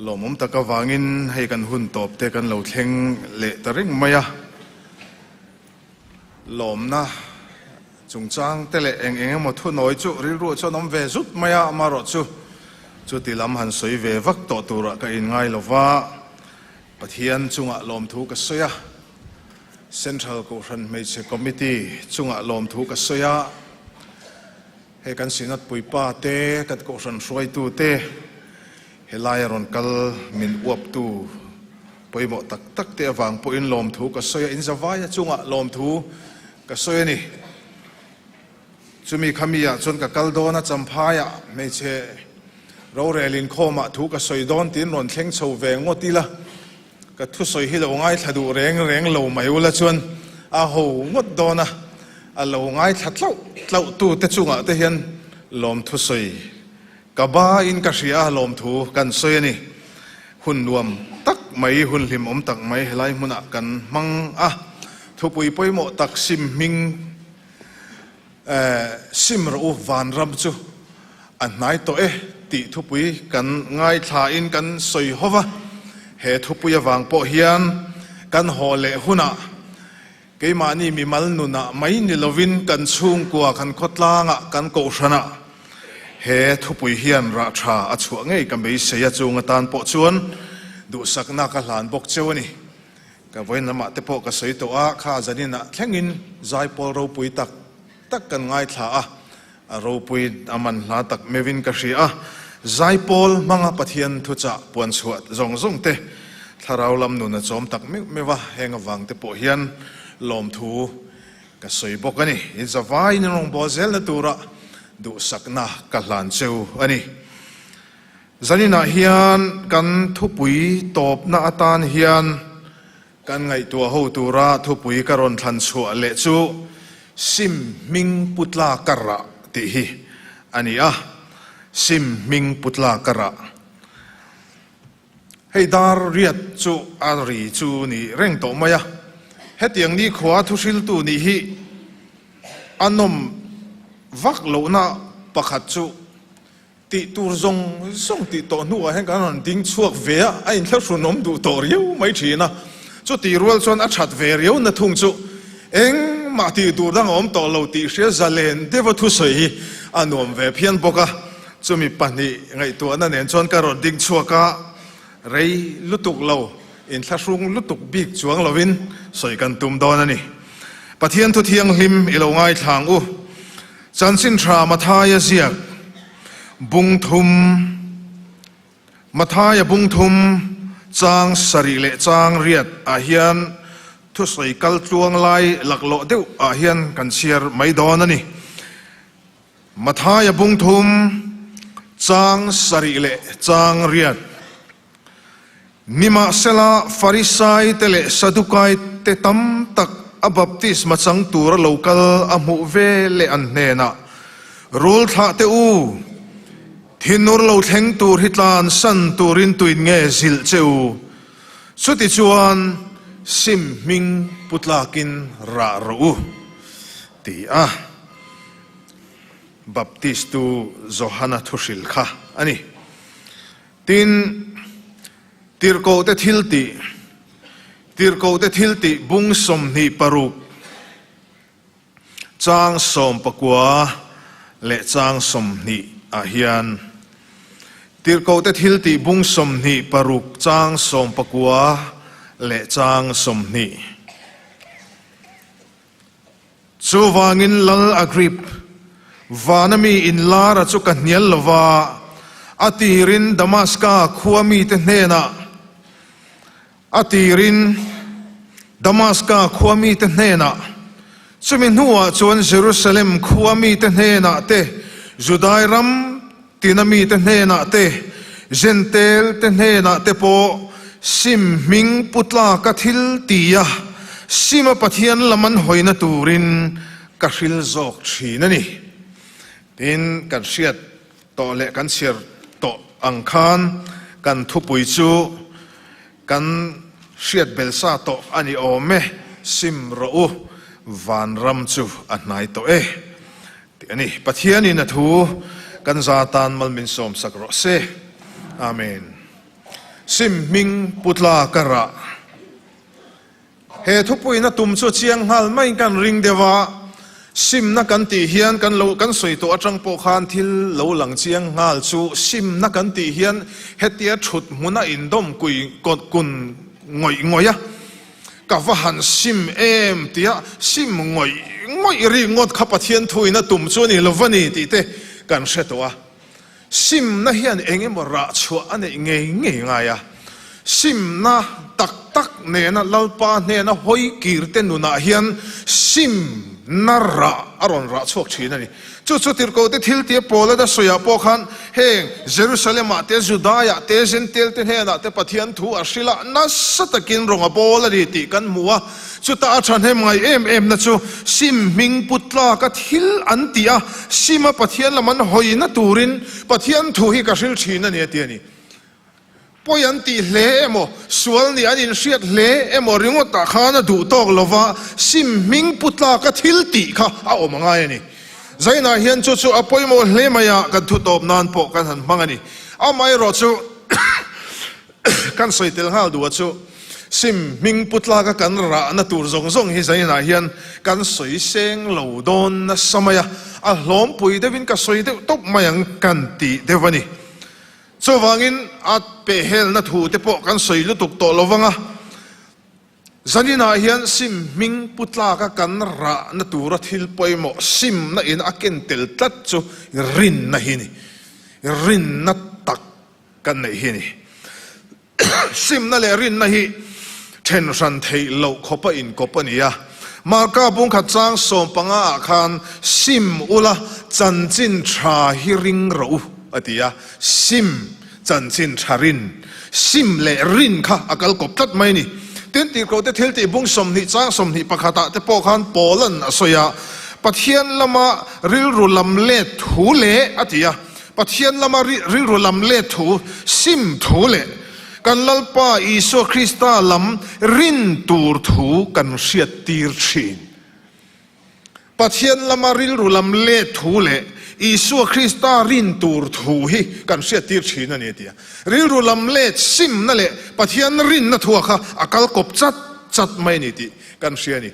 Lawmawm tak avangin hei kan hun tawp te kan lo thleng leh ta reng mai a. Lawmna chungchang te leh eng eng emaw thunawi chu rilruah chuan awm ve zut mai a, amaherawhchu chuti lam han sawi ve vak tawh turah ka inngai lo va, Pathian chungah lawmthu ka sawi a, Central Kohhran Hmeichhe Committee chungah lawmthu ka sawi a, hei kan Synod puipa te, kan Kohhran hruaitu te, helaia rawn kal min uaptu pawimawh tak tak te avang pawhin lawmthu ka sawi a, inzavaia chungah lawmthu ka sawi a ni. Chumi khami ah chuan ka kal dawn a, Champhaiah hmeichhe rorel inkhawmah thu ka sawi dawn tiin rawn thleng chho ve ngawt ila, ka thusawi hi lo ngaithla duh reng reng lo mai ula chuan a ho ngawt dawn a, a lo ngaithla tlauh tlauh tu te chungah te hian lawmthu sawi ka ba in ka hria a, lawmthu kan sawi a ni. Hun nuam tak mai, hun hlimawm tak mai helai hmunah kan hmang a, thupui pawimawh tak sim hming, Sim rawh u, vanram chu a hnai tawh e tih thupui kan ngaithlain kan sawi ho va. He thupui avang pawh hian kan haw leh hunah keimahni mimal nunah mai ni lovin kan chhungkua, kan khawtlangah, kan kohhranah he thupui hian rah tha a chhuah ngei ka beisei a, chung atan pawh chuan duhsakna ka hlan bawk cheu a ni. Ka vawiin lamah te pawh ka sawi tawh a, kha zaninah thlengin zaipawl ropui tak tak kan ngaithla a, a ropui a man hla tak meuhin ka hria a, zaipawl hmanga Pathian thuchah puan chhuah zawng zawng te thlarau lam nun a chawm tak meuh meuh a, heng avang te pawh hian lawmthu ka sawi bawk a ni. In zavaiin in rawngbâwl zelna tura duhsakna ka hlan cheu a ni. Zaninah hian kan thupui tawpna atan hian kan ngaihtuah ho tura thupui ka rawn thlan chhuah leh chu Sim hming putla ka rah tih hi a ni a, Sim hming putla ka rah. Hei dar riat chu a ri chu ni reng tawh mai a, hetiang nikhua thuhriltu nih hi a nawm vak lohna pakhat chu Tih tur zawng zawng tih tawh hnuah hian kan rawn ding chhuak ve a, a inthlahrunawm duh tawh riau mai thin a. Chutih rual chuan a that ve riau na thung chu engmah tih tur dang a awm tawh lo tih hria zalen deuha thusawi hi a nuam ve phian bawk a. Chumi pahnih ngaihtuahna nen chuan ka rawn ding chhuak a, rei lutuk lo, inthlahrung lutuk bik chuang lovin sawi kan tum dawn a ni. Pathian thu thianghlim i lo ngaithla ang u. Chanchin tha Mathaia ziak bung thum, Mathaia bung thum chang sarih leh chang riat ah hian thusawi kal tluang lai laklawh deuh ah hian kan chhiar mai dawn a ni. Mathaia bung thum chang sarih leh chang riat. Nimahsela, Farisai te leh Sadukai te tam tak a baptisma chang tura lo kal a hmuh ve leh an hnenah, Rul thlah teh u, thinur lo thleng tur hi tlan san turin tuin nge zilh che u? Chutichuan, sim hming pu tlakin rah rawh u, ti a Baptistu Johana thuhril kha a ni. Tin, Tirhkohte thiltih, Tirhkohte thiltih bung 26, chang 19 leh chang 20 ah hian, Tirhkohte thiltih bung 26 chang 19 leh chang 20. Chuvangin Lal Agrip, vana mi inlara chu ka hnial lo va, a tirin Damaska khua mite hnenah, a tirin Damaska khua mite hnenah, chumi hnuah chuan Jerusalem khua mite hnenah te, Judai ram tina mite hnenah te, Jentail te hnenah te pawh sim hming pu tlaka thil ti a, sima Pathian lam an hawina turin ka hril zawk thin a ni. Tin, kan hriat tawh leh kan chhiar tawh ang khan kan thupui chu kan hriat belsa tawh a ni awm e, sim rawh u, vanram chu a hnai tawh e. Tih a ni. Pathianin a thu kan za tan mal min sawmsak rawh se. Amen. Sim hming putla ka rah. He thupuina tum chu chiang nghal maiin kan ring deuh a, simna kan tih hian kan lo kan sawi tawh atang pawh khan thil lo lang chiang nghal chu simna kan tih hian hetia thut hmuna indawm kui kun ngawih ngawih a, ka va han sim em tia sim ngawih ngawih rik ngawt kha Pathian thuin a tum chu a ni lo va ni tih te kan hre tawh a. Simna hian eng emaw rah chhuah a neih ngei ngei ngai a. Simna tak tak nena Lalpa hnena hawi kirte nunah hian simna rah a rawn rah chhuak thin a ni. Chu chu Tirhkohte thiltia Paula da sawiah pawh khan heng Jerusalemah te, Judaiah te, Jentail-te hnenah te Pathian thu a hrilh a, nasa takin rawng a bawl a ni tih kan hmu a. Chuta a thahnem ngai em em na chu sim hming put tlaka thil an ti a, sima Pathian lam an hawina turin Pathian thu hi ka hril thin a ni a ti a ni. Pawi an tih hle emaw, sual nih an inhriat hle emaw ringawtah khan a duh tawk lova sim hming put tlaka thil tih kha a awm a ngai a ni. Zainah hian chu chu a pawimawh hle mai a, kan thu tawp nan pawh kan han hmang a ni. Amaherawh chu. Kan sawi tel nghal duh a chu sim hming pu tlaka kan rahna tur zawng zawng hi zainah hian kan sawi seng lo dawn nasa mai a, a hlawmpui deuhin ka sawi deuh tawp mai ang kan tih deuh a ni. Chuvangin a pehhelna thu te pawh kan sawi lutuk tawh lo vang a, zaninah hian sim hming pu tlaka kan rahna tura thil pawimawh simna in a ken tel tlat chu rinna hi a ni. Rinna tak Kan neih hi a ni. Simna leh rinna hi then hran theih loh khawp a inkawp a ni a. Marka bungkhat chang 15 ah khan sim ula chanchin tha hi ring rawh u a ti a. Sim, chanchin tha rin. Sim leh rin kha a kal kawp tlat mai a ni. Tin, Tirhkohte thiltih bung 20 chang 21 ah te pawh khan Paula'n a sawi a, Pathian lama rilru lam let thu leh a ti a. Pathian lama rilru lam let thu, sim thu leh kan Lalpa Isua Krista lam rin tur thu kan hriat tir thin. Pathian lama rilru lam let thu leh Isua Krista rin tur thu hi kan hriat tir thin a ni a ti a. Rilru lam let simna leh Pathian rinna thua kha a kal kawp chat chat mai a ni tih kan hria a ni.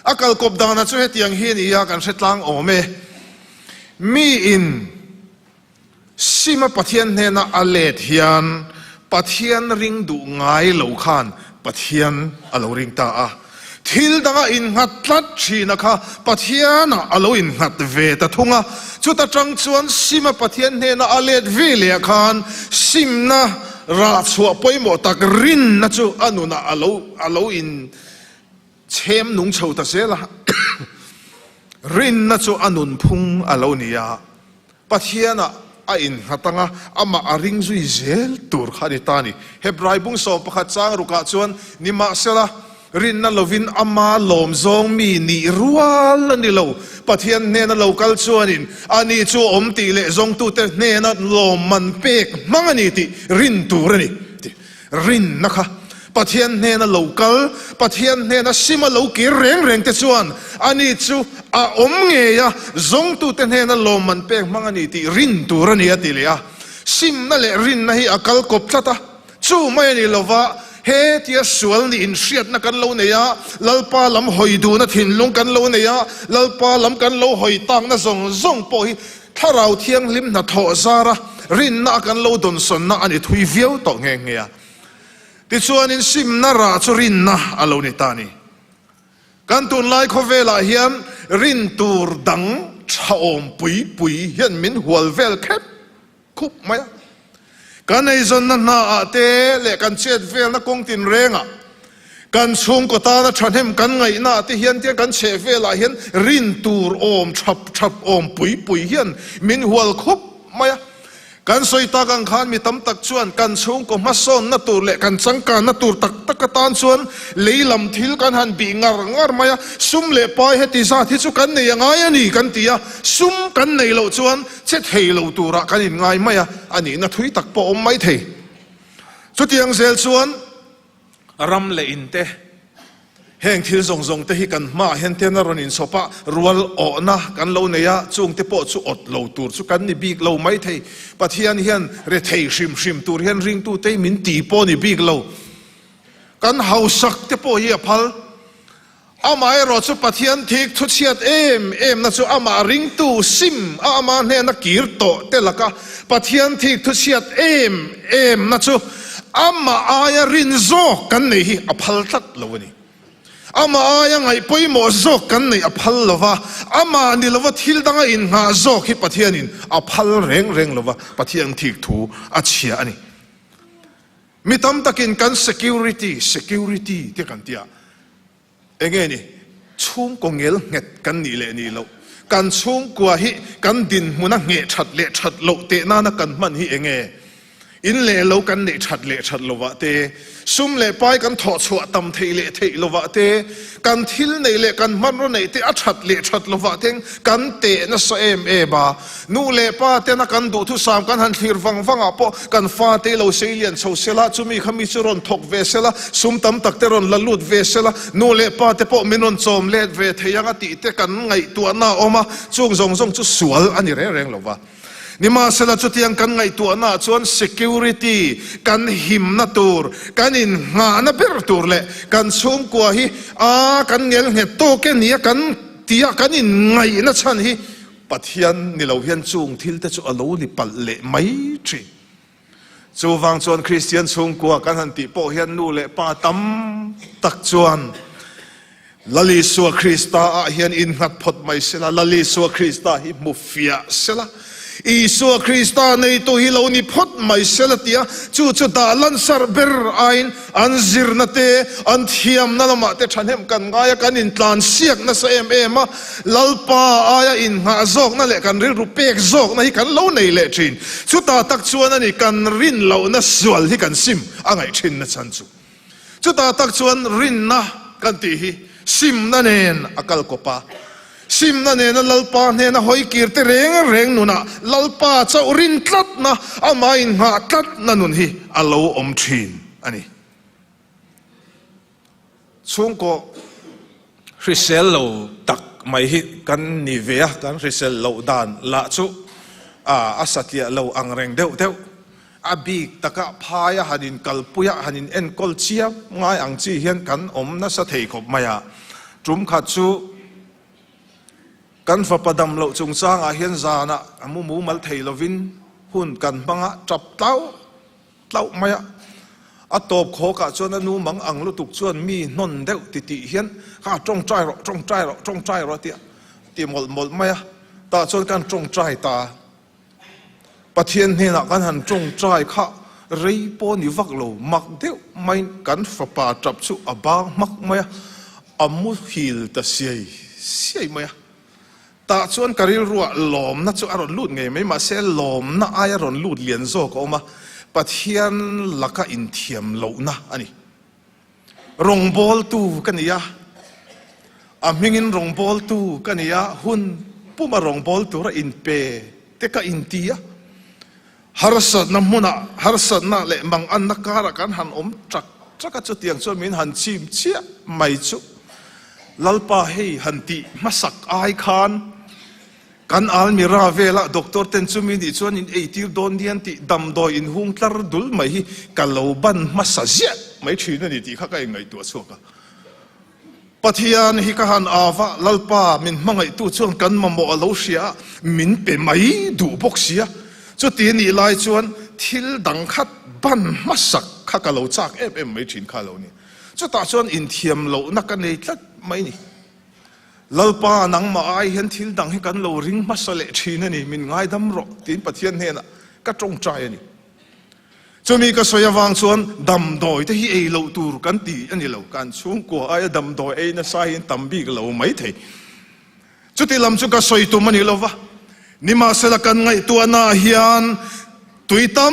A kal kawp dana chu hetiang hi a ni a, kan hre tlang awm e. Miin sima Pathian hnena a let hian Pathian ring duh ngai lo khan Pathian a lo ring ta a. Thil danga innghat tlat thina kha Pathianah a lo innghat ve ta thung a. Chuta tang chuan sima Pathian hnena a let ve leh khan simna rah chhuah pawimawh tak rinna chu a nunah a lo a lo in Chhem nung chho ta zel a, rinna chu a nunphung a lo ni a, Pathianah a innghat ang a, amah a ring zui zel tur kha a ni ta a ni. Hebrai bung 11 chang rukah chuan, Nimahsela, rinna lovin ama lawm zawng mi nih rual a ni lo. Pathian hnena lo kal chuanin ani chu awm tih leh zawngtute hnena lawmman pek hmang a ni tih rin tur a ni. Rinna kha Pathian hnena lo kal, Pathian hnena sima lo kir reng reng te chuan ani chu a awm ngei a, zawngtute hnena lawmman pek hmang a ni tih rin tur a ni a ti leh a. Simna leh rinna hi a kal kawp tlat a, chu mai a ni lova, he tia sual nih inhriatna kan lo nei a, Lalpa lam hawi duhna thinlung kan lo nei a, Lalpa lam kan lo hawi takna zawng zawng pawh hi Thlarau Thianghlim hnathawh zara rinna a kan lo dawnsawnna a ni thui viau tawh nghe nghe a. Tichuanin simna rah chu rinna a lo ni ta a ni. Kan tunlai khawvelah hian rin tur dang tha awm pui pui hian min hual vel khep khup mai a. Kan eizawnna hnaah te leh kan chet velna kawng tinrengah, kan chhungkaw tana thahnem kan ngaihnaah te hian tiang kan chheh velah hian rin tur awm thap thap awm pui pui hian min hual khup mai a. Kan sawi tak ang khan mi tam tak chuan kan chhungkaw hmasawnna tur leh kan changkanna tur tak tak atan chuan lei lam thil kan han bih ngar ngar mai a, sum leh pai heti zat hi chu kan nei a ngai a ni kan ti a, sum kan nei loh chuan Che thei lo turah kan inngai mai a, a nihna thui tak pawh awm mai thei. Chutiang zel chuan ram leh in te, Heng thil zawng zawng te hi kan hmaah hian ten a rawn inchhawp a, rual awhna kan lo nei a, chung te pawh chu awt lo tur chu kan ni bik lo mai thei. Pathian hian rethei hrim hrim tur hian ringtute hi min ti pawh ni bik lo. Kan hausak te pawh hi a phal. Amaherawh chu Pathian thik thuchhiat em em na chu amah ringtu sim a ama hnena kir tawh te laka Pathian thik thuchhiat em em na chu amah aia rin zawk kan neih hi a phal tlat lo a ni. Amah aia ngaih pawimawh zawk kan neih a phal lo va, amah ni lova thil danga innghah zawk hi Pathianin a phal reng reng lo va, Pathian thik thu a chhia a ni. Mi tam takin kan security, security te kan tia. Enge ni? Chhungkaw ngel nghet kan nih leh nih loh. Kan chhungkua hi kan dinhmuna ngheh that leh that loh teh nana kan hman hi enge? In leh lo kan neih that leh that lovah te, sum leh pai kan thawh chhuah tam theih leh theih lovah te, kan thil neih leh kan hmanraw neih te a that leh that lovah teng kan teh nasa em em a. Nu leh pa tena kan duhthusam kan han thlir vang vangah pawh kan fate lo sei lian chho sela, chumi kha mi chu rawn thawk ve sela, sum tam tak te rawn la lut ve sela, nu leh pa te pawh min rawn chawm let ve thei ang a tih te kan ngaihtuahna a awm a, chung zawng zawng chu sual a ni reng reng lo va. Nimahsela chutiang kan ngaihtuahnaah chuan security kan himna tur, kan innghahna ber tur leh kan chhungkua hi a kan ngelnghet tawk e nia kan tia kan inngaihna chhan hi Pathian ni lo hian chung thil te chu a lo ni palh leh mai thin. Chuvang chuan Kristian chhungkua kan han tih pawh hian nu leh pa tam tak chuan Lal Isua Krista ah hian innghat phawt mai sela, Lal Isua Krista hi hmu fiah sela, Isua Krista neitu hi lo ni phawt mai sela tia chu chu dah lansarh ber aiin An zirna te, an thiamna lamah te thahnem kan ngai a, kan intlansiak nasa em em a, Lalpa aia innghah zawkna leh kan rilru pek zawkna hi kan lo nei leh thin. Chutah tak chuan a ni kan rin lohna sual hi kan sim a ngaih thinna chhan chu. Chutah tak chuan rinna kan tih hi simna nen a kal kawp a. Simna nena Lalpa hnena hawi kir te reng reng nunah Lalpa chauh rin tlatna, amah innghah tlatna nun hi a lo awm thin a ni. Chhungkaw hrisel lo tak mai hi kan ni ve a, kan hrisel loh dan lah chu a satliah lo ang reng deuh deuh. A bik taka phaia han inkalpui a, han inenkawl chiam ngai ang chi hian kan awm nasa thei khawp mai a. Tum khat chu kan fapa dam loh chungchangah hian zanah a mu mumal thei lovin hun kan hmang a, tap tlauh tlauh mai a. A tawp khawkah chuan a nu mang ang lutuk chuan mi hnawn deuh titih hian kha tawngtai rawh, tawngtai rawh, tawngtai rawh a ti a, ti mawlh mawlh mai a. Tah chuan kan tawngtai ta. Pathian hnenah kan han tawngtai kha rei pawh ni vak lo, mak deuh maiin kan fapa tap chu a bang hmak mai a, a muhil ta siai siai mai a. Tah chuan ka rilruah lawmna chu a rawn lut ngei mai, mahse lawmna aia rawn lut lian zawk a awm a, Pathian laka inthiam lohna a ni. Rawngbawltu ka ni a, a hmingin rawngbawltu ka ni a, hun puma rawngbâwl tura inpe te ka inti a. Harsatna hmunah harsatna leh manganna karah kan han awm ṭak ṭak a, chutiang chuan min han chim chiah mai chu Lalpa hei han tih hmasak ai khan Kan almirah velah doctor ten chumi nih chuan in eitir dawn nian tih damdawi in hung tlar dul mai hi ka lo ban hmasa ziah mai thin a ni tih kha ka inngaihtuah chhuak a. Pathian hi ka han au a, Lalpa min hmangaihtu chuan kan mamawh a lo hria a, min pe mai duh bawk sia. Chuti nih lai chuan thil dang khat ban hmasak kha ka lo chak em em mai thin kha a lo ni. Chutah chuan inthiam lohna ka nei tlat mai ni. Lalpa, nangmah ai hian thil dang hi kan lo ring hmasa leh thin a ni, min ngaidam rawh, tiin Pathian hnenah ka tawngtai a ni. Chumi ka sawi avang chuan damdawi te hi ei loh tur kan ti a ni lo, kan chhungkua aia damdawi ei nasa hi an tam bik lo mai thei. Chuti lam chu ka sawi tum a ni lo va, nimahsela kan ngaihtuahnaah hian Tui tam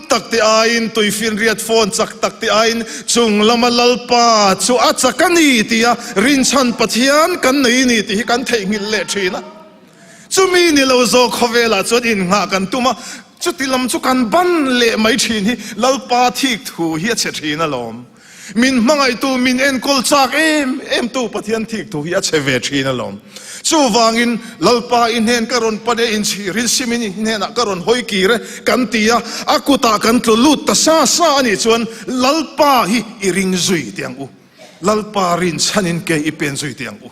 tak te aiin, tui finriat fawn chak tak te aiin chung lama Lalpa chu a chak a ni tia rinchhan Pathian kan nei ni tih hi kan theihnghilh leh thin a. Chumi ni lo zawk khawvelah chuan innghah kan tum a, chuti lam chu kan ban leh mai thin hi Lalpa thik thu hi a chhe thin alawm. Min hmangaihtu, min enkawl chak em em tu Pathian thik thu hi a chhe ve thin alawm. Chuvangin, Lalpa i hnen ka rawn pan e, inchhir in simin i hnenah ka rawn hawi kir e, kan ti a, a kutah kan tlu lut ta sa sa a nih chuan Lalpa hi i ring zui teh ang u. Lalpa rinchhanin ke i pen zui teh ang u.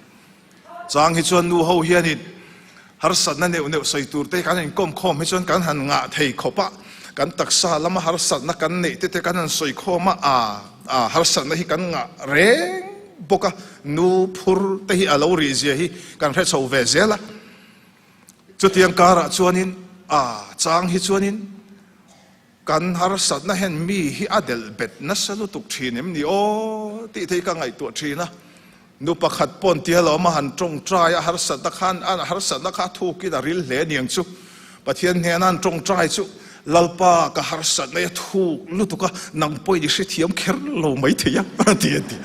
Chang hi chuan nu ho hianin harsatna neuh neuh sawi tur te kan inkawm khawm hi chuan kan han ngah thei khawp a, kan taksa lama harsatna kan neih te te kan han sawi khawm a, aa harsatna hi kan ngah reng bawk a, nu phur te hi a lo rih zia hi kan hre chho ve zel a. Chutiang karah chuanin aa chang hi chuanin kan harsatna hian mi hi a delh bet nasa lutuk thin em ni aw tih te hi ka ngaihtuah thin a. Nu pakhat pawn tia lo awm a han tawngtai a, harsatna khan a harsatna kha a thukin a ril hle aniang chu. Pathian hnena an tawngtai chu, Lalpa ka harsatna hi a thuk lutuk a, nang pawhin i hrethiam kher lo mai thei a, a ti a ti.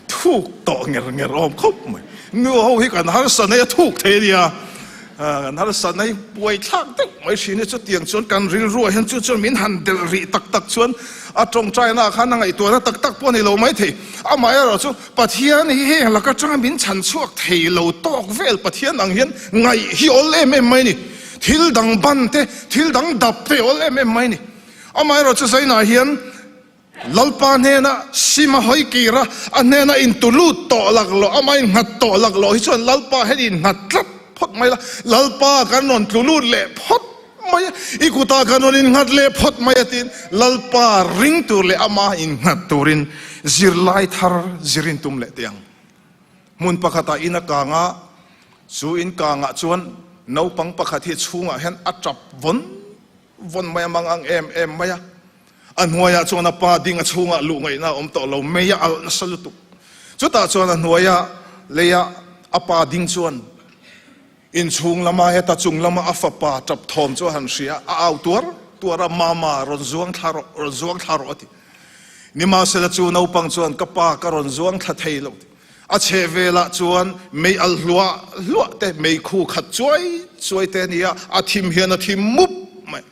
Thuk tawh nger nger awm khawp mai. Nu ho hi kan harsatna hi a thuk thei a nia. Kan harsatna hi buaithlak deuh mai thin hi chutiang chuan kan rilruah hian chu chuan min han delh rih tak tak chuan a tawngtaina ah khan a ngaihtuahna tak tak pawh a ni lo mai thei. Amaherawh chu Pathian hi heng laka tanga min chhan chhuak thei lo tawk vel Pathian ang hian ngaih hi awl em em mai a ni. Thil dang ban te, thil dang dap te awl em em mai a ni. Amaherawh chu Zainah hian Lalpa hnena sim a hawi kir a, a hnena intu lut tawh lak loh, ama innghat tawh lak loh hi chuan Lalpa hian innghat tlat phawt mai la, Lalpa kan rawn tlu lut leh phawt mai a, i kutah kan rawn innghat leh phawt mai a tiin Lalpa ring tur leh ama innghat turin zirlai thar zirin tum leh teh ang. Hmun pakhatah in a kang a, chu in kangah chuan naupang pakhat hi chhungah hian a tap vawn vawn mai a, mang ang em em mai a. A hnuaiah chuan a pa ding a chhungah luh ngaihna a awm tawh lo, mei a alh nasa lutuk. Chutah chuan a hnuaia leia a pa ding chuan inchhung lama heta chung lama a fapa tap thawm chu a han hria a, a au tuar tuar a, Mama, rawn zuang thla rawh, rawn zuang thla rawh a ti. Nimahsela chu naupang chuan ka pa ka rawn zuang thla thei lo ti. A chheh velah chuan mei alh hluah hluah te, mei khu khat chuai chuai te a ni a, a thim hian a thim mup mai.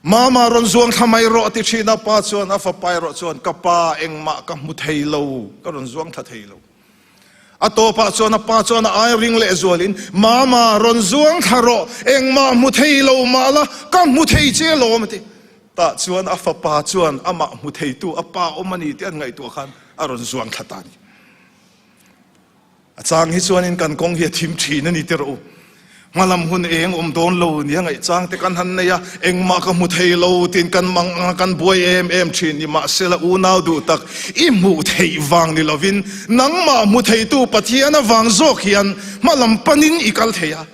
Mama rawn zuang thla mai rawh a ti thin a, pa chuan a fapa erawh chuan ka pa engmah ka hmu thei lo, ka rawn zuang thla thei lo. A tawpah chuan a pa chuan a ai ring leh zualin Mama rawn zuang thla rawh, engmah hmu thei lo mah la, ka hmu thei che alawm a ti. Tah chuan a fapa chuan amah hmu theitu a pa awm a ni tih an ngaihtuah khan a rawn zuang thla ta a ni. A chang hi chuanin kan kawng hi a thim thin a ni tirh u. Hmalam hun eng awm dawn lo nia ngaih chang te kan han nei a, engmah ka hmu thei lo tiin kan mang anga kan buai em em thin ni. Mahsela unau duh tak i hmuh theih vang ni lovin nangmah hmu theitu Pathian avang zawk hian hmalam panin i kal thei a.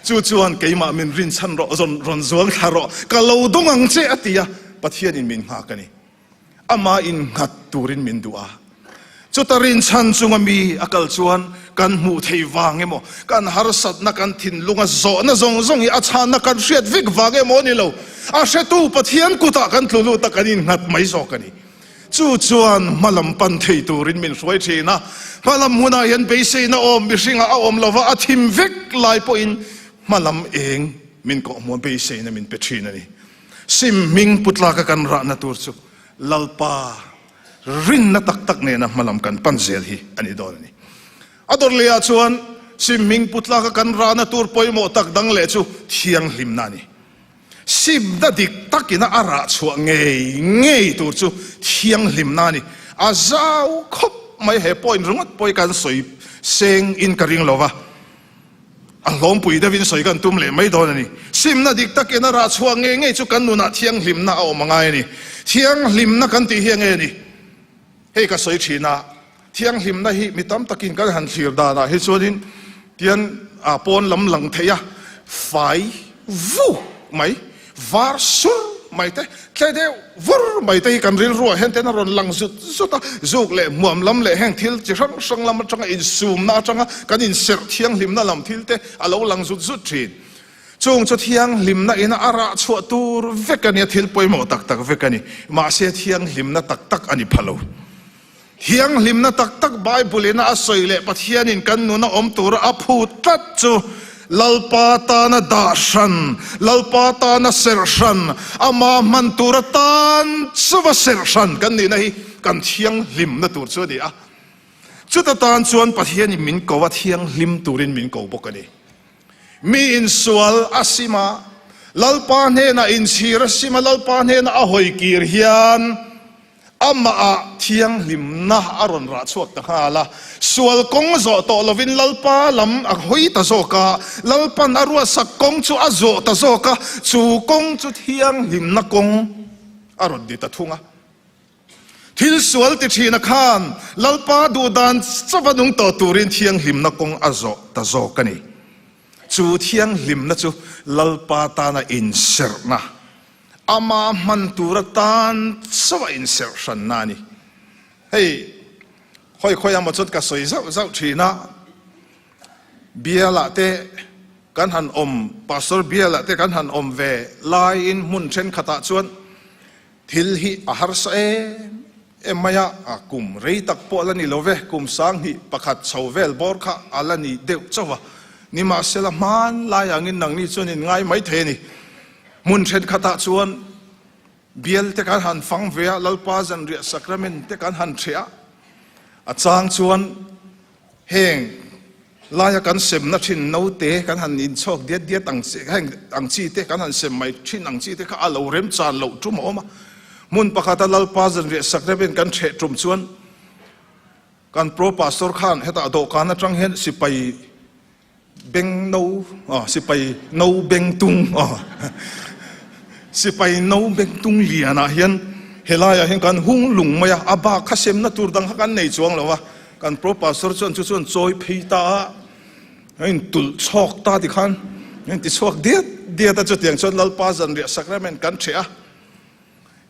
Chu chuan keimah min rinchhan rawh, rawn zuang thla rawh, ka lo dawng ang che a ti a, Pathianin min nghak a ni. Amah innghat turin min duh a. Chuta rinchhan chunga mi a kal chuan kan hmuh thei vang emaw, kan harsatna, kan thinlunga zawhna zawng zawng hi a chhanna kan hriat vek vang emaw a ni lo. A hretu Pathian kutah kan tlu lut a, kan innghat mai zawk a ni. Chu chuan hmalam pan thei turin min hruai thin a. Hmalam hunah hian beiseina awm mihringah a awm lova, a thim vek lai pawhin hmalam eng min kawhhmuh a, beiseina min pe thin a ni. Sim hming pu tlaka kan rahna tur chu Lalpa rinna tak tak nena hmalam kan pan zel hi a ni dawn a ni. A dawr lehah chuan sim hming pu tlaka kan rahna tur pawimawh tak dang leh chu thianghlimna a ni. Simna dik takina a rah chhuah ngei ngei tur chu thianghlimna a ni. A zau khawp mai he point ringawt pawh hi kan sawi seng in ka ring lo va. A hlawmpui deuhin sawi kan tum leh mai dawn a ni. Simna dik takin a rah chhuah ngei ngei chu kan nunah thianghlimna a awm a ngai a ni. Thianghlimna kan tih hi enge a ni? Hei ka sawi thin a, thianghlimna hi mi tam takin kan han thlir danah hi chuanin tian a pawn lam lang theih a, fai vu mai. Var sur mai te, tle deuh vur mai te hi kan rilruah hian ten a rawn lang zut zut a, zuk leh hmuam lam leh heng thil chi hrang hrang lam atanga insumna atanga kan inserh thianghlimna lam thil te a lo lang zut zut thin. Chung chu thianghlimna ina a rah chhuah tur vek a nia, thil pawimawh tak tak vek a ni. Mahse thianghlimna tak tak a ni pha lo. Thianghlimna tak tak Bible ina a sawi leh Pathianin kan nuna awm tura a phut tlat chu Lalpa tana dah hran, Lalpa tana serh hran, Ama hman tura tan chuva serh hran kan nihna hi. kan thianghlimna tur chu a ni a. Chuta tan chuan Pathianin min ko a, thianghlim turin min ko bawk a ni. Mi insual a sim a, Lalpa hnenah inchhir a sim a, Lalpa hnenah a hawi kir hian amahah thianghlimna a rawn rah chhuak ta nghal a. Sual kawng zawh tawh lovin Lalpa lam a hawi ta zawk a, Lalpan a ruatsak kawng chu a zawh ta zawk a, chu kawng chu thianghlimna kawng a rawn ni ta thung a. Thil sual ti thina khan Lalpa duhdan chauha nung tawh turin thianghlimna kawng a zawh ta zawk a ni. Chu thianghlimna chu Lalpa tana inserhna, ama hman tura tan chauha inserh hranna a ni. Hei hawi khawi amaw chuan ka sawi zauh zauh thin a, Bialah te kan han awm, Pastor Bialah te kan han awm ve laiin hmun thenkhatah chuan Thil hi a harsa em em mai a, a kum rei tak pawh a la ni lo ve, kum 21 chho vel bawr kha a la ni deuh chauh a, nimahsela hmanlai angin nangni chuan in ngai mai thei a ni. Hmun thenkhatah chuan bial te kan han fang ve a, Lalpa zanriah sacrament te kan han hreh a, a chang chuan Heng laia kan semna thin naute kan han inchhawk diat diat ang chi, heng ang chi te kan han sem mai thin ang chi te kha a lo remchan loh tum a awm a. Hmun pakhata Lalpa zanriah sak reuhin kan hreh tum chuan kan Pro Pastor khan hetah dawhkan atang hian sipai beng no, aw sipai no beng tung, aw sipai no beng tung lianah hian helaiah hian kan hung lung mai a, a bak kha semna tur dang kha kan nei chuang lo a. Kan Pro Pastor chuan chu chuan chawi phei ta a, a intulh chhawk ta ti khan a inti chhuak diat diat a, chutiang chuan Lalpa zanriah sacrament kan hreh a.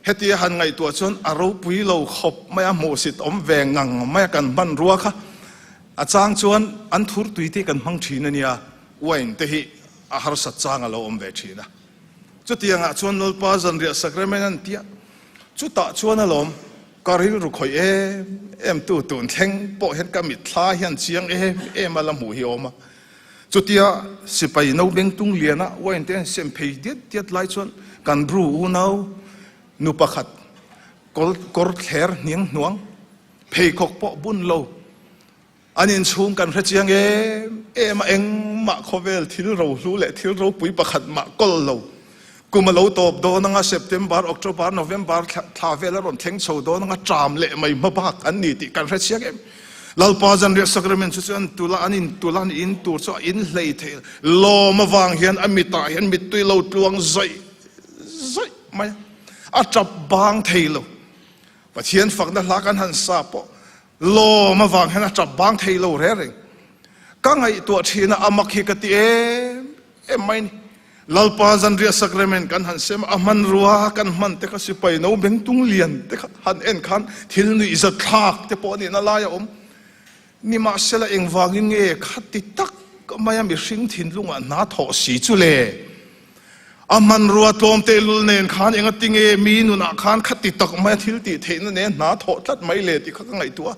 Hetia han ngaihtuah chuan a ropui lo khawp mai a, hmuhsit awm ve ngang mai a kan hmanrua kha. A chang chuan an thur tui te kan hmang thin a nia, wine te hi a harsat chang a lo awm ve thin a. Chutiangah chuan Lalpa zanriah sacrament an tia, chutah chuan alawm Ka rilru khawih em em tu tun thleng pawh hian ka mitthla hian chiang em em a la hmuh hi a awm a. Chutia sipai no bengtung liana wine te an sem phei diat diat lai chuan kan bru unau nu pakhat kawr kawr thler hniang hnuang pheikhawk pawh bun lo an inchhung kan hre chiang em em a, engmah khawvel thil rohlu leh thil ropui pakhat mah kawl lo. Kum a lo tawp dawn anga September, October, November thla vel a rawn thleng chho dawn anga ṭam leh mai hma bak an ni tih kan hre chiang em. Lalpa Zanriah Sacrament chu chuan tula an in tula an in tur chu a in hlei thei lawm avang hian a mitah hian mittui lo tluang zawih zawih mai a, a ṭap bang thei lo. Pathian fakna hla kan han sa pawh Lawm avang hian a tap bang thei lo reng reng. Ka ngaihtuah thin a, a mak hi ka ti em em mai ni. Lalpa zanriah sacrament kan han sem a, a hmanrua kan hman te kha sipai no bengtung lian te kha han en khan thil nuihzat thlak te pawh a nihna lai a awm. Nimahsela engvangin nge khati tak maia mihring thinlungah hna thawh si chu le? A hmanrua tlawm tehlul nen khan engati nge mi nunah khan khati tak maia thil tih theihna nen hna thawh tlat mai le tih kha ka ngaihtuah a.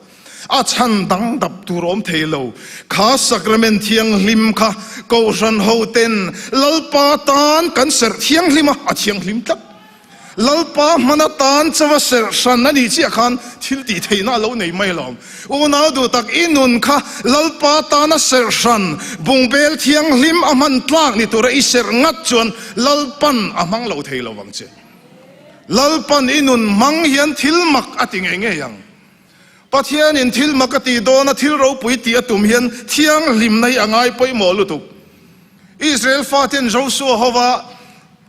A chhan dang dap tur awm thei lo. Kha Sacrament thianghlim kha Kohhran hoten Lalpa tan kan serh thianghlim a, a thianghlim tlat. Lalpa hman atan chauha serh hran a nih chiah khan thil tih theihna a lo nei mai alawm. Unau duh tak i nun kha Lalpa tana serh hran, bungbel thianghlim a hman tlak ni tura i serh ngat chuan Lalpan a hmang lo thei lo vang che. Lalpan i nun hmang hian thil mak a ti ngei ngei ang. Pathianin thil mak a tih dawna thil ropui tih a tum hian thianghlimna hi a ngai pawimawh lutuk. Israel faten Josua hova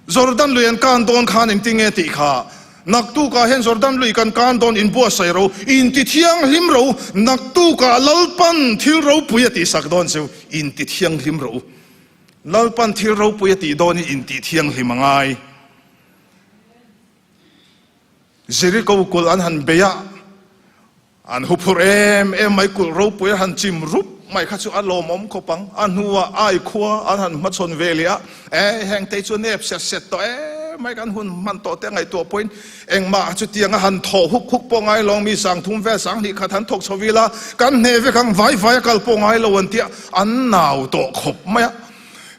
Jordan lui an kan dawn khan engtin nge tih kha? Naktukah hian Jordan lui kan kan dawn in buatsaih ro, in ti thianghlim ro, naktukah Lalpan thil ropui a tihsak dawn chu, in ti thianghlim ro. Lalpan thil ropui a tih dawnin in tih thianghlim a ngai. Jeriko kulh an han bei a, An huphurh em em mai, kulh ropui a han chim rup mai kha chu a lawmawm khawp ang. A hnuah ai khua an han hmachhawn ve leh a, e heng te chu nep set set tawh em mai kan hun hman tawh te ngaihtuah pawhin engmah chutiang a han thawh huk huk pawh ngai lo ang, mi 30 vel 21 han thawk chho ila kan hneh vek ang, vai vai a kal pawh ngai lo an tia an nau tawh khawp mai a.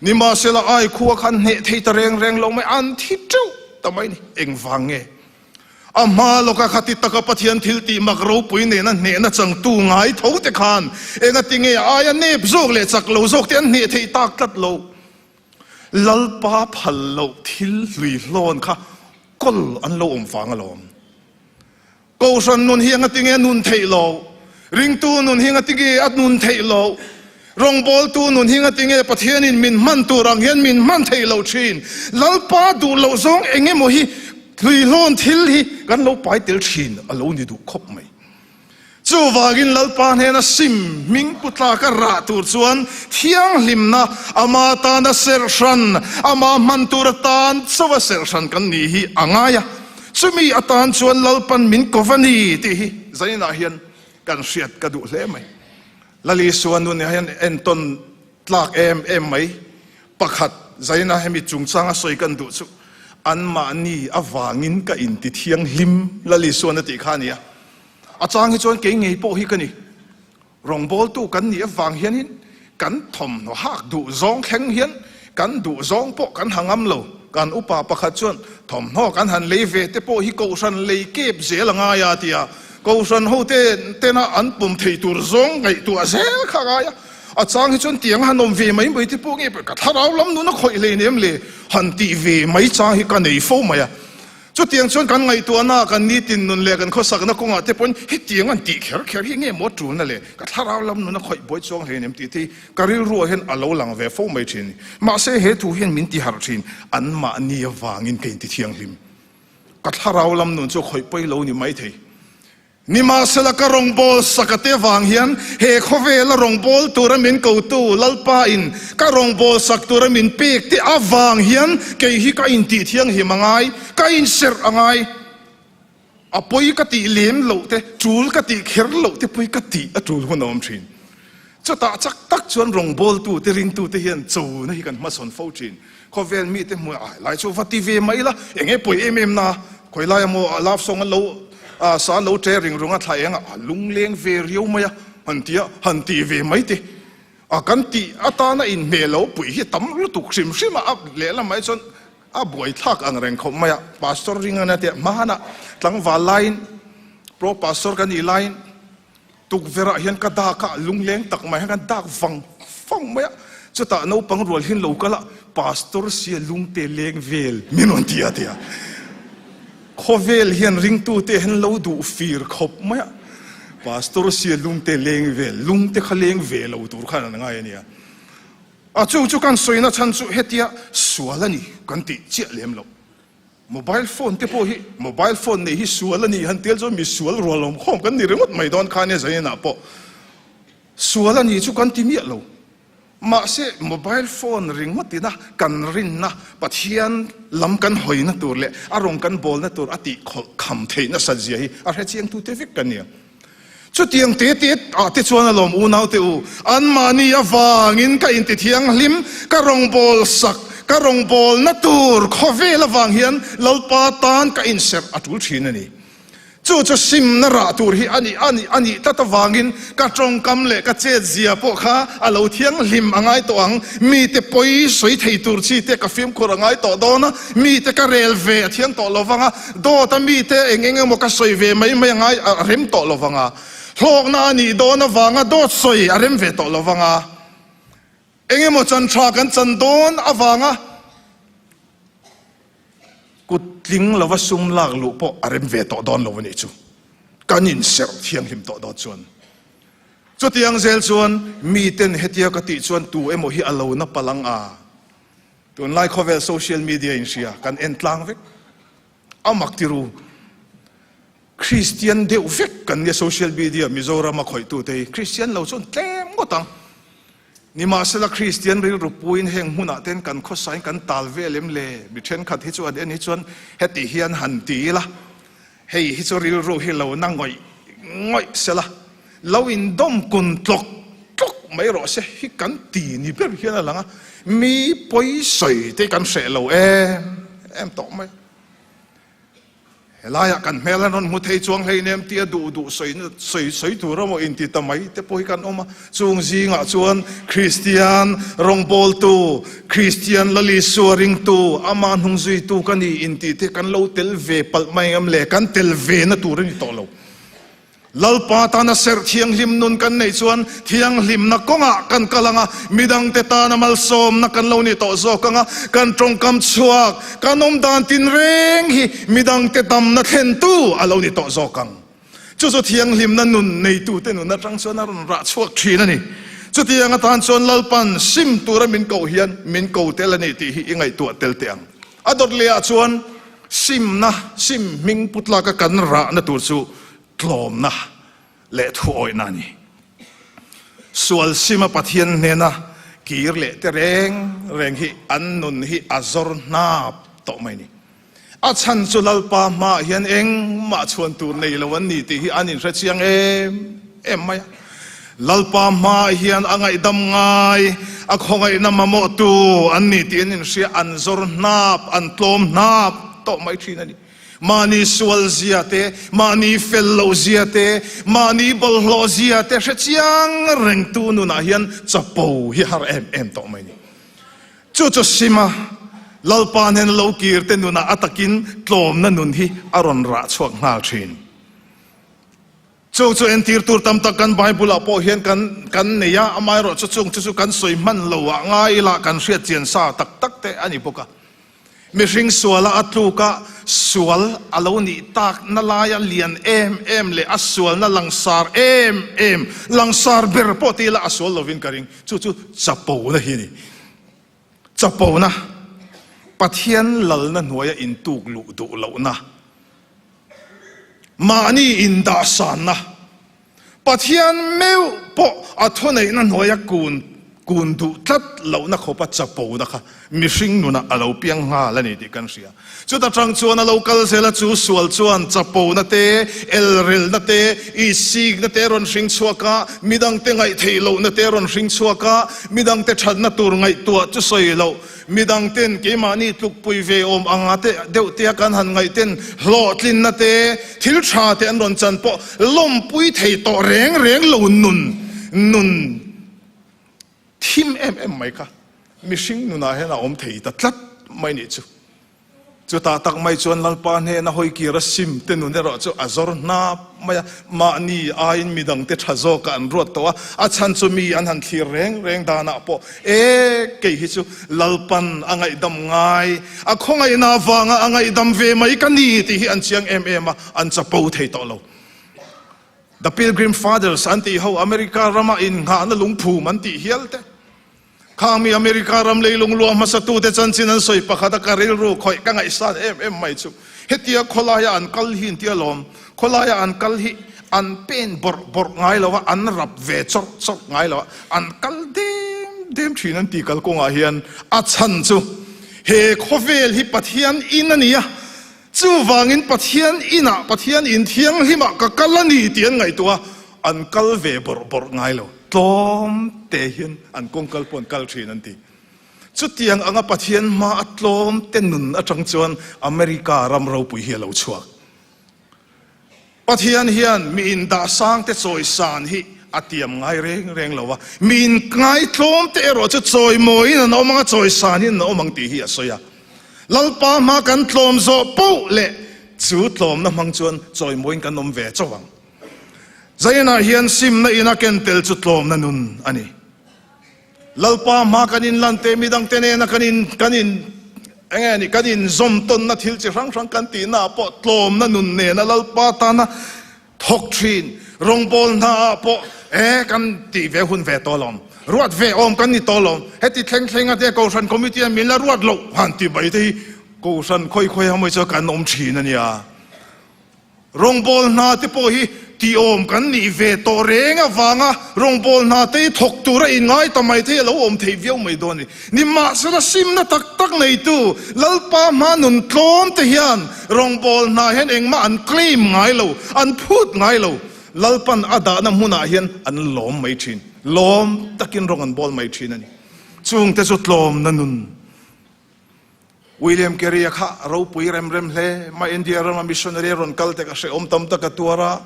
Nimahsela ai khua khan hneh thei ta reng reng lo mai, an thi teuh ta mai ni, engvang nge? A hma lawka khati taka Pathian thil tih mak ropui nena hnehna changtu ngai tho te khan engati nge aia nep zawk leh chak lo zawk te an hneh theih tak tlat lo. Lalpa phal loh thil hlui hlawn kha kawl an lo awm vang alawm. Kohhran nun hi engati nge a nun theih loh? Ringtu nun hi engati nge a nun theih loh? Rawngbawltu nun hi engati nge Pathianin min hman tur ang hian min hman theih loh thin? Lalpa duh loh zawng eng emaw hi hluihlawn thil hi kan lo pai tel thin a lo ni duh khawp mai. Chuvangin Lalpa hnena sim hming pu tlaka rah tur chuan thianghlimna ama tana serhhran, ama hman tur atan chauha serhhran kan nih hi a ngai a. Chumi atan chuan Lalpan min ko va ni tih hi zaninah hian kan hriat ka duh hle mai. Lalisua nun hian entawn tlak em em mai. Pakhat, zaninah hemi chungchanga sawi kan duh chu anmahni avangin ka inti thianghlim Lalisuan a tih kha a ni a. A chang hi chuan kei ngei pawh hi ka ni. Rawngbawltu kan nih avang hianin kan thawmhnaw hak duh zawng thleng hian kan duh zawng pawh kan ha ngam lo. Kan upa pakhat chuan thawmhnaw kan han lei ve te pawh hi kohhran lei kep zel a ngai a ti a, kohhran hote tena an pawm thei tur zawng ngaihtuah zel kha a ngai a. A chang hi chuan tiang han awm ve mai mai te pawh nge ka thlarau lam nun a khawih hlei nem le han tih ve mai chang hi ka nei fo mai a. Chutiang chuan kan ngaihtuahna, kan nitin nun leh kan khawsakna kawngah te pawhin hetiang an tih kher kher hi nge maw tulna le ka thlarau lam nun a khawih buai chuang hle nem tih te hi ka rilruah hian a lo lang ve fo mai thin. Mahse he thu hian min ti harh thin, anmahni avangin ka inti thianghlim. Ka thlarau lam nun chu a khawih pawi lo ni maithei. Nimahsela ka rawngbâwl sakate vang hian he khawvela rawngbâwl tura min kotu Lalpa in ka rawngbâwl sak tura min pek te avang hian kei hi ka intih thianghlim a ngai, ka inserh a ngai. A pawi ka tih lem loh te, ṭul ka tih kher loh te pawi ka tih a ṭul hun a awm ṭhin. Chutah chak tak chuan rawngbâwltute, ringtute hian chona hi kan hmasawn fo ṭhin. Khawvel mite hmuh a lai chu va ti ve mai la, eng nge pawi em em na, khawi laia maw love song an lo sa an lo ṭe ring rung a thla eng a lungleng ve riau mai a han ti a, han ti ve mai te. A kan tih atana inhmeh lo pui hi tam lutuk hrim hrim a, a lehlam mai chuan a buaithlak ang reng khawp mai a. Pastor ring a nia tih hmanah tlangval laiin pro pastor ka nih laiin, Tukverh ah hian ka dak a, lungleng tak mai hian kan dak vang vang mai a, chutah naupang rual hian lo kal a, Pastor sia lungte leng vel min rawn ti a ti a, khawvel hian ringtute hian lo duh fir khawp mai a, Pastor sia lungte leng vel, lungte kha leng ve lo tur khan an ngai a nia. A chung chu kan sawina chhan chu hetia sual a ni kan tih chiah lem loh. Mobile phone te pawh hi mobile phone nei hi sual a nih han tel chuan mi sual rual awm khawm kan ni ringawt mai dawn kha ania zaninah pawh sual a nih chu kan ti miah lo. Mahse mobile phone ringawt ina kan rinna Pathian lam kan hawina tur leh a rawn kan bawlna tur a tih khawlh kham theih nasat zia hi a hrechiang tu te vek kan ni ang. Chutiang te te ah te chuan alawm unau te u, anmahni avangin ka inti thianghlim, ka rawngbâwl sak, ka rawngbâwlna tur khawvel avang hian Lalpa tan ka inserh a ṭul ṭhin a ni. Chu chu simna rah tur hi a nih a nih a nih tlat avangin ka ṭawngkam leh ka chetzia pawh kha a lo thianghlim a ngai tawh ang. Mite pawi sawi thei tur chi te ka fimkhur a ngai tawh dawn a, mite ka rel ve a thiang tawh lo vang a, Dawt a mite eng eng emaw ka sawi ve mai mai a ngai a rem tawh lo vang a, hlawkna a nih dawn avanga dawt sawi a rem ve tawh lo vang a, eng emaw chan tha kan chan dawn avanga kut tling lova sum lak luh pawh a rem ve tawh dawn lo a nih chu. Kan inserh thianghlim tawh dawn chuan. Chutiang zel chuan miten hetia ka tih chuan tu emaw hi a lo na palang a. Tunlai khawvel social media in hria kan en tlang vek. A mak ti ru. Christian deuh vek kan nia social media Mizoram a khawih tu te hi Christian lo chuan tlem ngawt ang. Nimahsela Christian rilru puiin heng hmunah ten kan khawsain kan tal vel em le? Mi thenkhat hi chu an en hi chuan heti hian han ti ila hei hi chu rilru hi lo na ngawih ngawih sela lo indawm kun tlawk tlawk mai rawh se hi kan ti ni ber hian a lang a, mi pawi sawi te kan hreh lo em em tawh mai. Helaiah kan hmel an rawn hmu thei chuang hleinem tia duh duh sawi sawi tur emaw inti ta mai te pawh hi kan awm a. Chung zingah chuan Kristian rawngbawltu, Kristian Lal Isua ringtu, amah hnungzuitu ka ni intih te kan lo tel ve palh mai ngam le, kan tel ve na tur a ni tawh lo. Lalpa tana serh thianghlim nun kan neih chuan thianghlimna kawngah kan kal ang a, midangte tana malsawmna kan lo ni tawh zawk ang a, kan tawngkam chhuak, kan awm dan tinreng hi midangte damna thlentu a lo ni tawh zawk ang. Chu chu thianghlimna nun neitute nun atang chuan a rawn rah chhuak thin a ni. Chutiang atan chuan Lalpan sim tura min koh hian min ko tel a ni tih hi i ngaihtuah tel teh ang. A dawt lehah chuan simna, sim hming putlaka kan rahna tur chu tlawmna leh thuawihna a ni. Sual sima Pathian hnena kir leh te reng reng hi an nun hi a zawr hnap tawh mai a ni. A chhan chu Lalpa hmaah hian engmah chhuan tur nei lo an ni tih hi an inhre chiang em em mai a. Lalpa hmaah hian a ngaihdam ngai, a khawngaihna mamawhtu an ni tih an inhria, an zawr hnap, an tlawm hnap tawh mai thin a ni. Mahni sual zia te, mahni fel loh zia te, mahni bawlhhlawh zia te hre chiang rengtu nunah hian chapo hi har em em tawh mai ni. Chu chu Sima, Lalpa hnen lo kir te nunah a takin tlawmna nun hi a rawn rah chhuak nghal thin. Chung chu entir tur tam tak kan Bible ah pawh hian kan kan nei a, amaherawhchu chung chu chu kan sawi hman lo ah ngai ila kan hriat chian sa tak tak te a ni bawk a. Mihring suala a tluk a, sual a lo nih tak na laia lian em em leh a sualna langsar em em, langsar ber pawh ti ila a sual lovin ka ring, chu chu chapona hi a ni. Chapona, Pathian lalna hnuaia intuk luh duh lohna, mahni indahsanna, Pathian meuh pawh a thuneihna hnuaia kun kun duh tlat lohna khawpa chapona kha mihring nunah a lo piang nghal a ni tih kan hria. Chuta tang chuan a lo kal zel a, chu sual chuan chapona te, elrelna te, isikna te a rawn hring chhuak a, midangte ngaihtheih lohna te a rawn hring chhuak a, midangte thatna tur ngaihtuah chu sawi loh. Midangten keimahni tlukpui ve awm anga te deuh tea kan han ngaihten hlawhtlinna te, thil tha te an rawn chan pawh lawmpui thei tawh reng reng lo nun nun thim em em mai kha mihring nunah hian a awm thei ta tlat mai nih chu. Chutah tak mai chuan Lalpa hnena hawi kir a sim te nun erawh chu a zawr hnap mai a, mahni aiin midangte tha zawkah an ruat tawh a, a chhan chu mi an han thlir reng reng danah pawh e kei hi chu Lalpan a ngaihdam ngai, a khawngaihna avanga a ngaihdam ve mai ka ni tih hi an chiang em em a, an chapo thei tawh lo. The Pilgrim Fathers an tih ho America rama innghahna lungphum an tih hial te. Khang mi America ram leilung luah hmasatute chanchin an sawi pakhat a, ka rilru khawih ka ngaihsan em em mai chu. Hetia khawlaia an kal hi intia lawm, khawlaia an kal hi an pen bawrh bawrh ngai lo a, an rap ve chawrh chawrh ngai lo a, an kal dem dem thin an ti kal kawngah hian a chhan chu he khawvel hi Pathian in a ni a, chuvangin Pathian inah, Pathian in thianghlimah ka kal a ni tih an ngaihtuah a, an kal ve bawrh bawrh ngai lo. Tlawm te hian an kawng kal pawh an kal thin an ti. Chutiang anga Pathian hma a tlawm te nun atang chuan America ram ropui hi a lo chhuak. Pathian hian mi indahsang te chawisan hi a tiam ngai reng reng lo a, mi inngai tlawm te erawh chu chawimawiin an awm ang a, chawisanin an awm ang tih hi a sawi a. Lalpa hma kan tlawm zawh poh leh chu tlawmna hmang chuan chawimawiin kan awm ve chauh ang. Zainah hian simna ina ken tel chu tlawmna nun a ni. Lalpa hma kan inlan te, midangte nena kan in kan in eng nge ni kan inzawm tawnna thil chi hrang hrang kan tihna ah pawh tlawmna nun nena Lalpa tana thawk thin rawngbawl hna ah pawh e kan tih ve hun ve tawh alawm, ruat ve awm kan ni tawh alawm. Heti thleng thleng a te Kohhran Committee a min la ruat loh han ti mai te hi Kohhran khawi khawi a mawi chuan kan awm thin a nia. Rawngbâwl hna te pawh hi tihawm kan nih ve tawh reng avanga rawngbâwl hna te hi thawk tura inngai ta mai te hi a lo awm thei viau mai dawn a ni. Nimahsela simna tak tak neitu Lalpa hma nun tlawm te hian rawngbâwl hna hian engmah an claim ngai lo, an phut ngai lo. Lalpan a dahna hmunah hian an lawm mai thin. Lawm takin rawng an bawl mai thin a ni. Chungte chu tlawmna nun. William Carey-a kha ropui rem rem hle mai. India rama missionary a rawn kal te kha hrehawm tam tak a tuar a,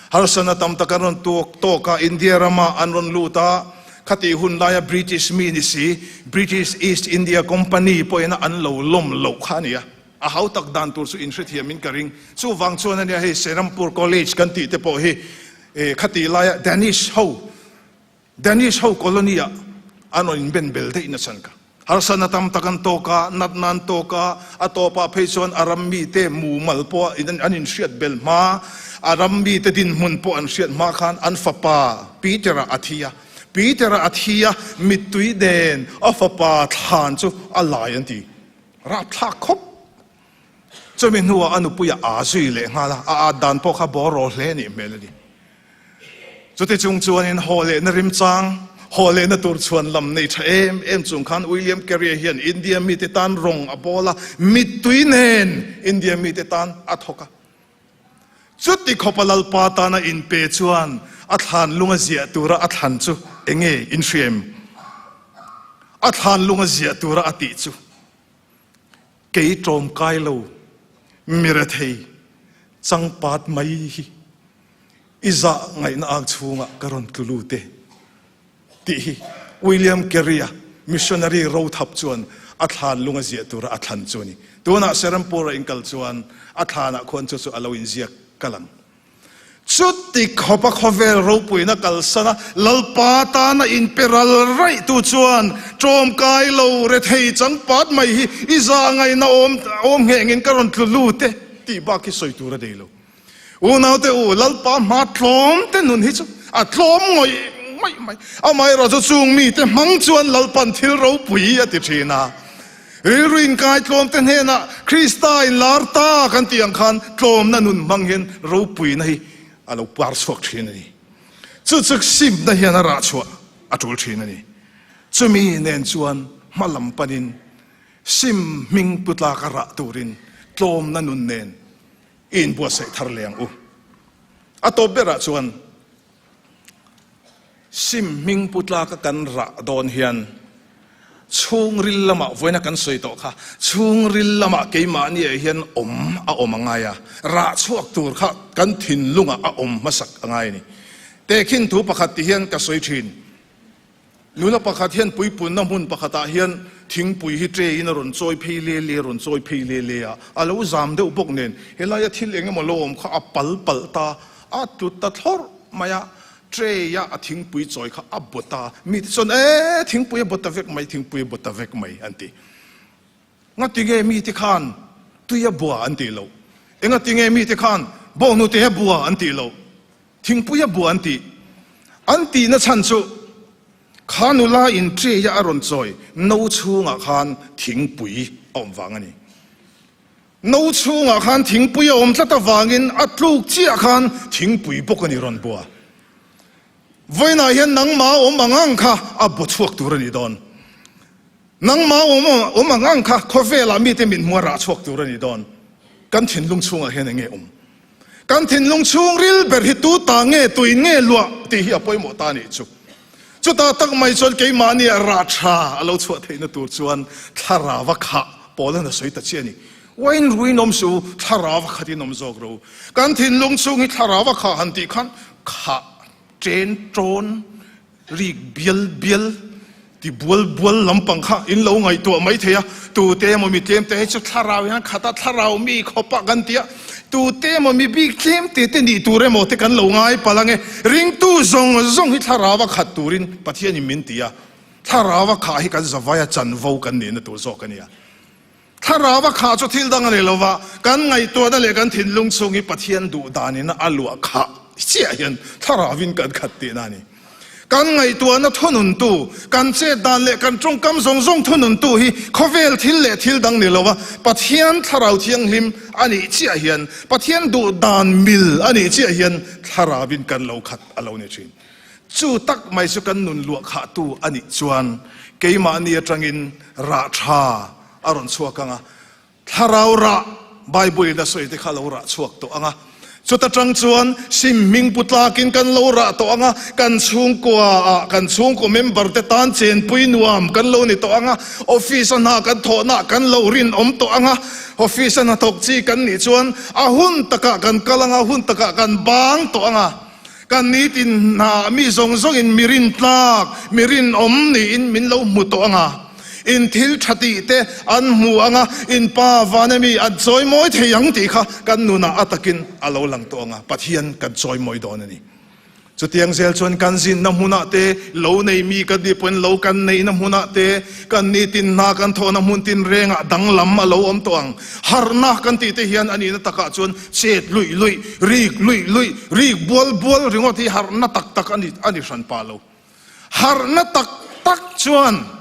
harsatna tam tak an rawn tuak tawk a, India rama an rawn lut a, khatih hun laia British mi ni si, British East India Company pawhin an lo lawm loh kha a ni a. A hau tak dan tur chu inhrethiamin ka ring. Chuvang chuan a nia hei Serampore College kan tih te pawh hi khatih laia Danish ho, Danish ho colony ah an rawn inben bel daih nachhan ka. Harsatna tam tak an tawk a, natna an tawk a, a tawpah phei chuan a ram mite mumal pawh an inhriat bel hma, a ram mite dinhmun pawh an hriat hma khan an fapa Peter-a a thi a. Peter-a a thi a, mittui nen a fapa thlan chu a lai an ti. Rapthlak khawp. Chumi hnuah a nupuia aa zui leh nghal a, a at dan pawh kha bawraw hle nih hmel a ni. Chuti chung chuanin haw lehna rimchang, haw lehna tur chhuan lam nei tha em em chung khan William Carey hian India mite tan rawng a bawl a, mittui nen India mite tan a thawk a. Chuti khawpa Lalpa tana inpe chuan a thlan lung a ziah tura a thlan chu enge inhria em? A thlan lung a ziah tura a tih chu kei tlawmkai lo, mi rethei, changpat mai hi i zah ngaihna ang chhungah ka rawn tlu lut e tih hi William Carey-a missionary rothap chuan a thlan lung a ziah tura a thlan chu a ni. Tunah Serampore-a inkal chuan a thlanah khuan chu chu a lo inziak kal ang. Chuti khawpa khawvel ropuina kalsana Lalpa tana inpe ral raihtu chuan tlawmkai lo rethei changpat mai hi i za ngaihna awm awm nghengin ka rawn tlu lut e tih bak hi sawi tur a nei lo. Unaute u, Lalpa hma tlawm te nun hi chu a tlawm ngawih ngawih mai. Amaherawh chu chung mite hmang chuan Lalpan thil ropui a ti thin a. Rilru inkai tlawmte hnenah Krista in lar ta kan tih ang khan tlawmna nun hmang hian ropuina hi a lo par chhuak thin a ni. Chu chu simna hian a rah chhuah a tul thin a ni. Chumi nen chuan hma lam panin sim hming pu tlak a rah turin tlawmna nun nen i inbuatsaih thar leh ang u. A tawp berah chuan Sim hming pu tlaka kan rah dawn hian chhungril lamah vawiina kan sawi tawh kha, chhungril lamah keimahni ah hian awm a awm a ngai a, rah chhuak tur kha kan thinlungah a awm hmasak a ngai a ni. Tehkhin thu pakhat ti hian ka sawi thin. Nula pakhat hian puipunna hmun pakhatah hian thingpui hi tray in a rawn chawi phei le le a rawn chawi phei le le a, a lo zam deuh bawk nen helaia thil eng emaw lo awm kha a pal palh ta, a tlut ta thlawrh mai a, tray a a thingpui chawi kha a bawt a, mite chuan e thingpui a bawt ta vek mai, thingpui a bawt ta vek mai an ti. Ngatinge mite khan tui a bua an tih loh? Engatinge mite khan bawnghnute a bua an tih loh? Thingpui a bua an tih. An tihna chhan chu kha nula in tray a a rawn chawi no chhungah khan thingpui a awm vang a ni. No chhungah khan thingpui a awm tlat avangin a tluk chiah khan thingpui bawk a ni rawn bua. Vawiinah hian nangmah awm ang ang kha a bu chhuak tur a ni dawn. Nangmah awm ang ang kha khawvelah mite mit hmuh a rah chhuak tur a ni dawn. Kan thinlung chhungah hian eng nge awm? Kan thinlung chhungril ber hi tu ta nge, tuin nge luah tih hi a pawimawh ta a nih chu. Chutah tak mai chuan keimahni ah rah tha a lo chhuah theihna tur chuan thlarau a khah pawl an a sawi ta chiah a ni. Uain ruin awm suh u, thlarau a khatin awm zawk ro. Kan thinlung chhung hi thlarau a khah han tih khan khah chen tawn rik bial bial ti bual bual lampang kha in lo ngaihtuah mai thei a, tute emaw mi tlem te hi chu thlarau hian khat a, thlarau mi khawp ah kan ti a, tute emaw mi bik tlem te te nih tur emaw te kan lo ngai palh ange, ringtu zawng zawng hi thlarau a khat turin Pathian in min ti a, thlarau a khah hi kan zavai a chanvo kan nihna tur zawk a nia. Thlarau a khah chu thil dang a ni lo va, kan ngaihtuahna leh kan thinlung chhung hi Pathian duh danin a luah khah chiah hian Thlarauvin kan khat tihna a ni. Kan ngaihtuahna thununtu, kan chet dan leh kan tawngkam zawng zawng thununtu hi khawvel thil leh thil dang ni lo va, Pathian Thlarau Thianghlim a nih chiah hian, Pathian duh dan mil a nih chiah hian Thlarauvin kan lo khat a lo ni thin. Chu tak mai chu kan nun luah khahtu a nih chuan keimahni atangin rah tha a rawn chhuak ang a, thlarau rah Bible in a sawi te kha a lo rah chhuak tawh ang a. Chuta tang chuan sim hming pu tlakin kan lo rah tawh ang a, kan chhungkua ah kan chhungkaw member te tan chenpui nuam kan lo ni tawh ang a, office a hna kan thawhna kan lo rinawm tawh ang a, office a hnathawk chi kan nih chuan a hun takah kan kal ang a, hun takah kan bang tawh ang a, kan nitin hna mi zawng zawngin mi rintlak, mi rinawm niin min lo hmu tawh ang a. In thil tha tih te an hmu ang a, in pa van emi an chawimawi thei ang tih kha kan nunah a takin a lo lang tawh ang a, Pathian kan chawimawi dawn a ni. Chutiang zel chuan kan zinna hmunah te, lo nei mi kan nih pawhin lo kan neihna hmunah te, kan nitin hna kan thawhna hmun tinrengah danglam a lo awm tawh ang. Harhna kan tih te hian a nihna takah chuan chet luih luih, rik luih luih, rik bual bual ringawt hi harhna tak tak a ni a ni hran pah lo. Harhna tak tak chuan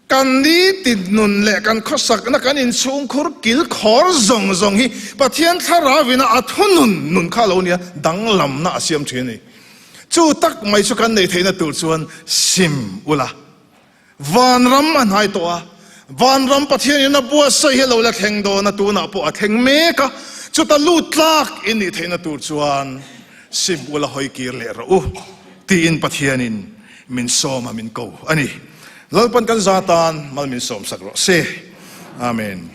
kan nitin nun leh kan khawsakna kan inchhungkhur kil khawr zawng zawng hi Pathian thlarauina a thunun nun kha lo nia danglamna a siam thin a ni. Chu tak mai chu kan nei theihna tur chuan sim ula. Vanram a hnai tawh a, vanram Pathianin a buatsaih hi a lo la thleng dawn a, tunah pawh a thleng mek a, chuta lut tlak in nih theihna tur chuan sim ula hawi kir leh rawh u tiin Pathianin min sawm a min ko a ni. Lalpan kan za tan mal min sawmsak rawh se. Amen.